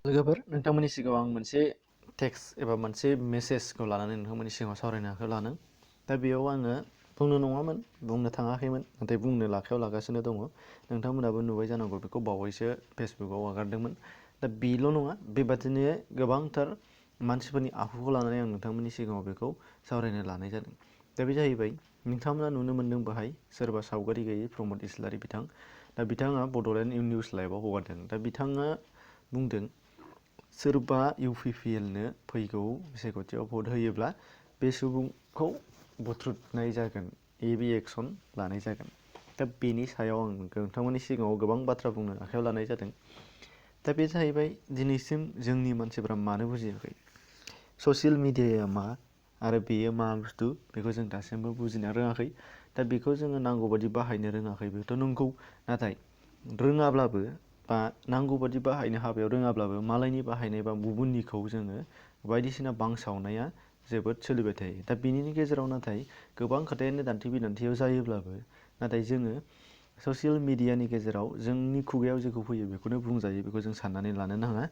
लोगोफोर नोंथांमोननि सिगाङाव आं मोनसे टेक्स्ट एबा मोनसे मेसेजखौ लानानै नोंथांमोननि सिगाङाव सावरायनो आखायाव लादों। दा बेयाव आङो बुंनो नङामोन, बुंनो थाङाखैमोन, नाथाय बुंनो आखायाव लागासिनो दङ। नोंथांमोनाबो नुबाय जानांगौ, बेखौ बावैसो फेसबुकाव आगारदोंमोन। दा बेल' नङा, बेबादिनो गोबांथार मानसिफोरनि आखुखौ लानानै आं नोंथांमोननि सिगाङाव बेखौ सावरायनो लानाय जादों। दा बे जाहैबाय, नोंथांमोना नुनो मोन्दों बाहाय सोरबा सावगारि गैयै प्रमद इस्लारि बिथां। दा बिथाङा बड'लेण्ड निउस लाइभआव हगारदों। दा बिथाङा बुंदों, सोरबा UPPLनो फैगौ बिसायख'थियाव भट होयोब्ला बे सुबुंखौ बुथ्रुदनाय जागोन, बे एक्सन लानाय जागोन। दा बेनि सायाव आं नोंथांमोननि सिगाङाव गोबां बाथ्रा बुंनो आखायाव लानाय जादों। दा बे जाहैबाय, दिनैसिम जोंनि मानसिफ्रा मानो बुजियाखै, ससियेल मिडियाया मा आरो बेयो मा बुस्थु, बेखौ जों दासिमबो बुजिनो रोङाखै। दा बेखौ जोङो नांगौ बादि बाहायनो रोङाखै, बेथ' नंगौ। नाथाय रोङाब्लाबो बा नांगौ बादि बाहायनो हाबायाव रोङाब्लाबो मालायनि बाहायनाय बा गुबुननिखौ जोङो बायदिसिना बांसावनाया जोबोद सोलिबाय थायो। दा बेनि गेजेराव नाथाय गोबां खोथायानो दान्थे बिदान्थेयाव जायोब्लाबो, नाथाय जोङो ससियेल मिडियानि गेजेराव जोंनि खुगायाव जेखौ फैयो बेखौनो बुंजायो, बेखौ जों साननानै लानो नाङा।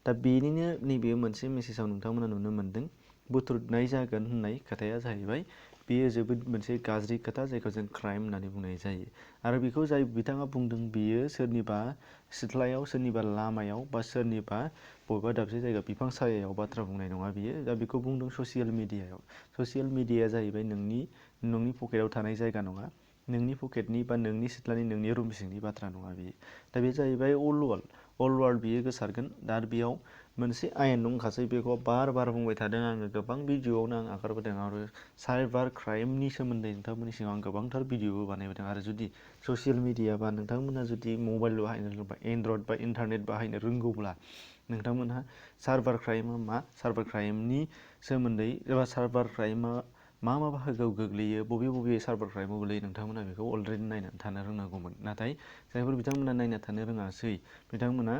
दा बेनिनो नैबे मोनसे मेसेजाव नोंथांमोना नुनो मोन्दों, बुथ्रुदनाय जागोन होननाय खोथाया जाहैबाय, बेयो जोबोद मोनसे गाज्रि खोथा, जायखौ जों क्राइम होननानै बुंनाय जायो। आरो बेखौ जाय बिथाङा बुंदों, बियो सोरनिबा सिथ्लायाव, सोरनिबा लामायाव बा सोरनिबा बबेबा दाबसे जायगा बिफां सायायाव बाथ्रा बुंनाय नङा बियो। दा बेखौ बुंदों ससियेल मिडियायाव। ससियेल मिडियाया जाहैबाय नोंनि पकेटाव थानाय जायगा नङा, नोंनि पकेटनि बा नोंनि सिथ्लानि, नोंनि रुम सिंनि बाथ्रा नङा बियो। दा बे जाहैबाय अल वार्ल्ड बियो गोसारगोन। दा बेयाव मोनसे आयेन दंखासै, बेखौ बार बार बुंबाय थादों आङो, गोबां भिडिअ'आवनो आं आगारबोदों। आरो साइबार क्राइमनि सोमोन्दै नोंथांमोननि सिगाङाव आं गोबांथार भिडिअ'बो बानायबोदों। आरो जुदि ससियेल मिडिया बा नोंथांमोना जुदि मबाइल बाहायनो रोंबा, एन्ड्रइड बा इन्टारनेट बाहायनो रोंगौब्ला, नोंथांमोनहा साइबार क्राइमा मा, साइबार क्राइमनि सोमोन्दै एबा साइबार क्राइमा मा मा बाहागोआव गोग्लैयो, बबे बबे साइबार क्राइमाव गोग्लैयो, नोंथांमोना बेखौ अलरेडि नायनानै थानो रोंनांगौमोन। नाथाय जायफोर बिथांमोना नायना थानो रोङासै, बिथांमोना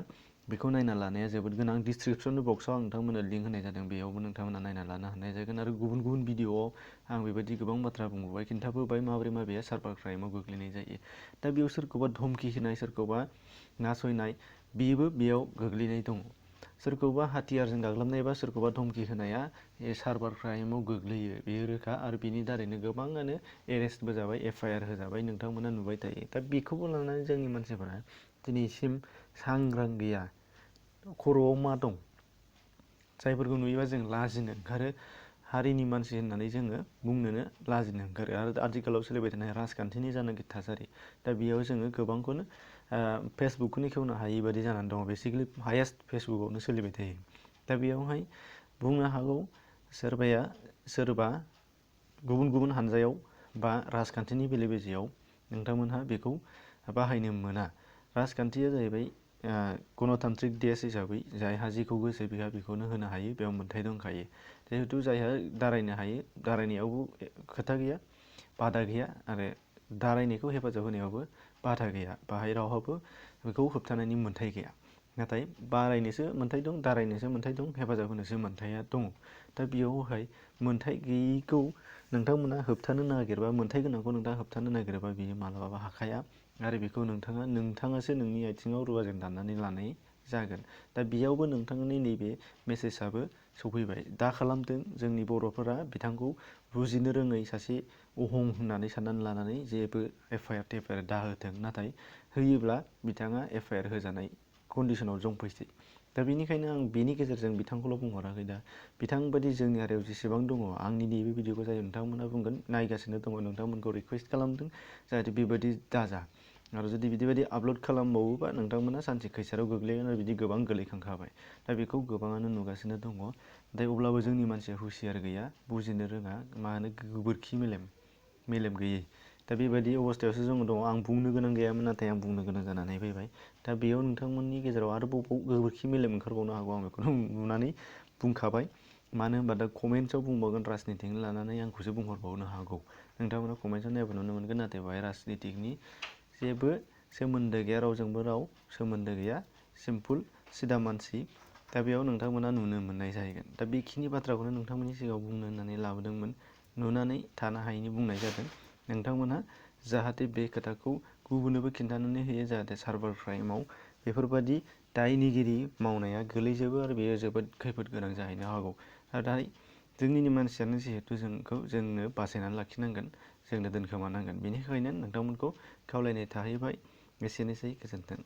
बेखौ नायना लानाया जोबोद गोनां। डिसक्रिपसन बक्सआव आं नोंथांमोननो लिंक होनाय जादों, बेयावबो नोंथांमोना नायना लानो हानाय जागोन। आरो गुबुन गुबुन भिडिअ'आव आं बेबायदि गोबां बाथ्रा बुंबोबाय, खिन्थाबोबाय माबोरै माबेया साइबार क्राइमाव गोग्लैनाय जायो। दा बेयाव सोरखौबा धमकि होनाय, सोरखौबा नासयनाय, बेबो बेयाव गोग्लैनाय दङ। सोरखौबा हाथियारजों गाग्लोबनाय एबा सोरखौबा धमकि होनाया साइबार क्राइमाव गोग्लैयो, बेयो रोखा। आरो बेनि दारैनो गोबाङानो एरेस्टबो जाबाय, FIR होजाबाय, नोंथांमोना नुबाय थायो। दा बेखौबो लानानै जोंनि मानसिफोरा दिनैसिम सांग्रां गैया। खर'आव मा दं, जायफोरखौ नुयोबा जों लाजिनो ओंखारो, हारिनि मानसि होननानै जोङो बुंनोनो लाजिनो ओंखारो। आरो आथिखालाव सोलिबाय थानाय राजखान्थिनि जानाखि थासारि, दा बेयाव जोङो गोबांखौनो फेसबुकखौनो खेवनो हायि बादि जानानै दङ। बेसिकेलि हायेस्ट फेसबुकआवनो सोलिबाय थायो। दा बेयावहाय बुंनो हागौ, सोरबा गुबुन गुबुन हानजायाव बा राजखान्थिनि बेले बेजेयाव नोंथांमोनहा बेखौ बाहायनो मोना। राजखान्थिया जाहैबाय गणतान्त्रिक देश हिसाबै जायहा जेखौ गोसो बेहा बेखौनो होनो हायो, बेयाव मोन्थाय दंखायो। जिहेथु जायहा दारायनो हायो, दारायनायावबो खोथा गैया, बादा गैया। आरो दारायनायखौ हेफाजाब होनायावबो बादा गैया, बाहाय रावहाबो बेखौ होबथानायनि मोन्थाय गैया। नाथाय बारायनोसो मोन्थाय दं, दारायनोसो मोन्थाय दं, हेफाजाब होनोसो मोन्थाया दङ। दा बेयावहाय मोन्थाय गैयैखौ नोंथांमोना होबथानो नागिरबा, मोन्थाय गोनांखौ नोंथाङा होबथानो नागिरोबा, बियो मालाबाबो हाखाया। आरो बेखौ नोंथाङासो नोंनि आथिङाव रुवाजों दाननानै लानाय जागोन। दा बेयावबो नोंथांनि नैबे मेसेजआबो सफैबाय। दा खालामदों जोंनि बर'फोरा बिथांखौ बुजिनो रोङै सासे अहं होननानै साननानै लानानै जेबो FIR दाहोथों। नाथाय होयोब्ला बिथाङा FIR होजानाय कन्डिसनाव जंफैसै। दा बेनिखायनो आं बेनि गेजेरजों बिथांखौल' बुंहराखै। दा बिथां बायदि जोंनि आरियाव जेसेबां दङ, आंनि नैबे भिडिअखौ जाय नोंथांमोना बुंगोन, नायगासिनो दङ, नोंथांमोनखौ रिकुवेस्ट खालामदों जाहाथे बेबायदि दाजा। आरो जुदि बिदिबायदि आपल'ड खालामबावोबा नोंथांमोना सानसे खैसाराव गोग्लैगोन। आरो बिदि गोबां गोलैखांखाबाय। दा बेखौ गोबाङानो नुगासिनो दङ। नाथाय अब्लाबो जोंनि मानसिया हुसियार गैया, बुजिनो रोङा, मानो गोबोरखि मेलेम गैयै। दा बेबायदि अबस्थायावसो जोङो दङ। आं बुंनो गोनां गैयामोन, नाथाय आं बुंनो गोनां जानानै फैबाय। दा बेयाव नोंथांमोननि गेजेराव आरोबाव गोबोरखि मेलेम ओंखारबावनो हागौ, आं बेखौनो नुनानै बुंखाबाय। मानो होनबा दा कमेन्ट्सआव बुंबावगोन, राजनितिखौ लानानै आंखौसो बुंहरबावनो हागौ। नोंथांमोना कमेन्ट्सआव नायबा नुनो मोनगोन। नाथाय बेहाय राजनितिकनि जेबो सोमोन्दो गैया, रावजोंबो राव सोमोन्दो गैया, सिम्पोल सिदा मानसि। दा बेयाव नोंथांमोना नुनो मोननाय जाहैगोन। दा बेखिनि बाथ्राखौनो नोंथांमोननि सिगाङाव बुंनो होननानै लाबोदोंमोन। नुनानै थानो हायैनि बुंनाय जादों। नोंथांमोनहा जाहाथे बे खोथाखौ गुबुननोबो खिन्थानानै होयो, जाहाथे साइबार क्राइमाव बेफोरबायदि दायनिगिरि मावनाया गोलैजोबो आरो बेयो जोबोद खैफोद गोनां जाहैनो हागौ। नाथाय जोंनिनो मानसियानो जिहेथु जोंनो बासायनानै लाखिनांगोन, जोंनो दोनखोमानांगोन। बेनिखायनो नोंथांमोनखौ खावलायनाय थाहैबाय। एसेनोसै, गोजोन्थों।